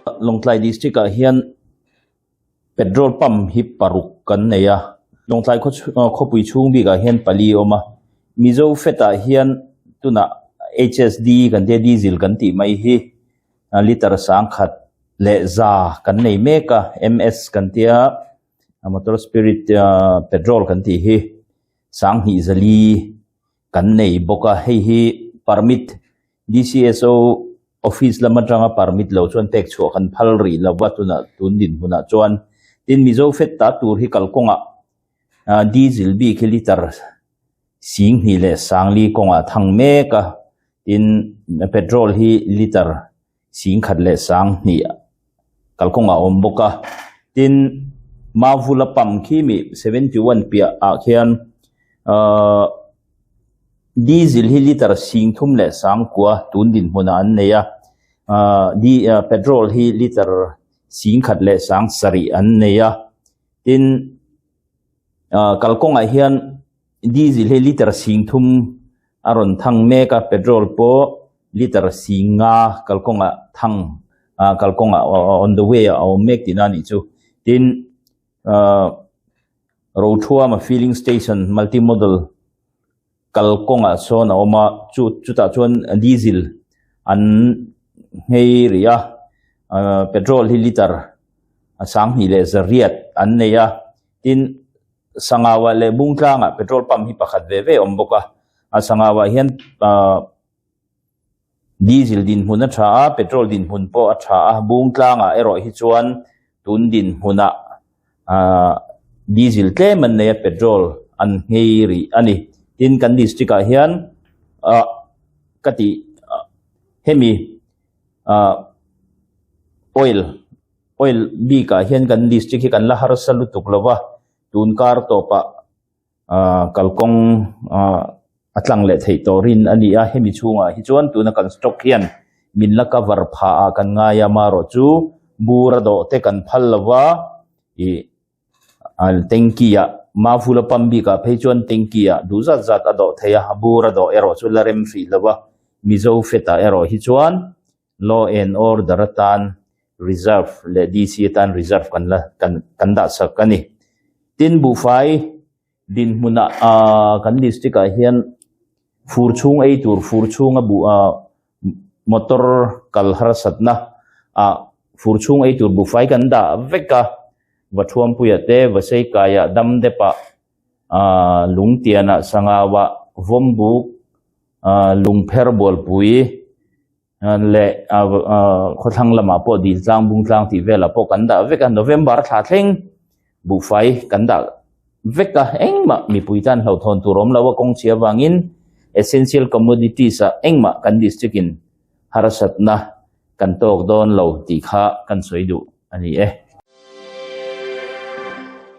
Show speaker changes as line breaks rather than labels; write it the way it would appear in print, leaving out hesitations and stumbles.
Lawngtlai District ah hian petrol pump hi paruk kan nei a, Lawngtlai khawpui chhung bikah hian pali a awm a, Mizo fet ah hian tunah H_S_D kan tia diesel kan tih mai hi liter sangkhat leh za kan nei mek a, M_S kan tia motor spirit petrol kan tih hi sanghnih zali kan nei bawk a, hei hi permit D_C_S_O office lam atanga permit lo chuan pek chhuah kan phal rih lo va tunah tun dinhmunah chuan tin Mizo fet ta tur hi kalkawngah ah diesel bik hi liter singhnih leh sangli kawngah a thang mek a tin petrol hi liter singkhat leh sanghnih kalkawngah a awm bawk a tin Mavula pump khi mi 71 piah ah khian ahh diesel hi liter singthum leh sangkua tun dinhmunah an nei a ahh petrol hi liter singkhat leh sang sarih an nei a tin ahh kalkawngah hian diesel hi liter singthum a rawn thang mek a petrol pawh liter singa kalkawngah thang ah kalkawngah on the way ah a awm mek tihna a nih chu tin ahh Rothuama filling station multi modal kalkawngah sawn a awm a chu chutah chuan diesel an nghei rih a ahh petrol hi liter a sanghnih leh zariat an nei a tin Sangauah leh Bungtlangah petrol pump hi pakhat ve ve a awm bawk a a Sangauah hian ahh diesel dinhmun a tha a petrol dinhmun pawh a tha a Bungtlangah erawh hi chuan tun dinhmunah ahh diesel tlem an nei a petrol an nghei rih a ni tin kan district ah hian ah ka tih hemi ah oil oil bik ah hian kan district hi kan la harsa lutuk lo va tun kar tawpah ah kalkawng ah a tlang leh theih tawh rin a ni a hemi chhungah hi chuan tuna kan stock hian min la cover phah ah kan ngai a amaherawhchu bur a dawh te kan phal lo va ih tanky ah mafula pump bik ah phei chuan tanky ah duh zat zat a dawh thei a bur a dawh erawh chu la rem hrih lo va Mizo fet ah erawh hi chuan law and order atan reserve leh DC atan reserve kan la kan kan dah sak a ni tin buhfai dinhmunah ahh kan district ah hian fur chhung ei tur fur chhunga buh ahh motor kal harsatna ah fur chhung ei tur buhfai kan dah vek a Vathuampuia te Vaseikaia Damdepa ahh Lungtiana Sangauah Vawmbuk ahh Lungpher Bualpui leh khawthlang lamah pawh dil tlang bung tlang tih velah pawh kan dah vek a November thla thleng buhfai kan dah vek a engmah mipui tan hlauhthawn tur awm lo a kawng chhia avangin essential commodities ah engmah kan district in harsatna kan tawk dawn lo tih kha kan sawi duh a ni e.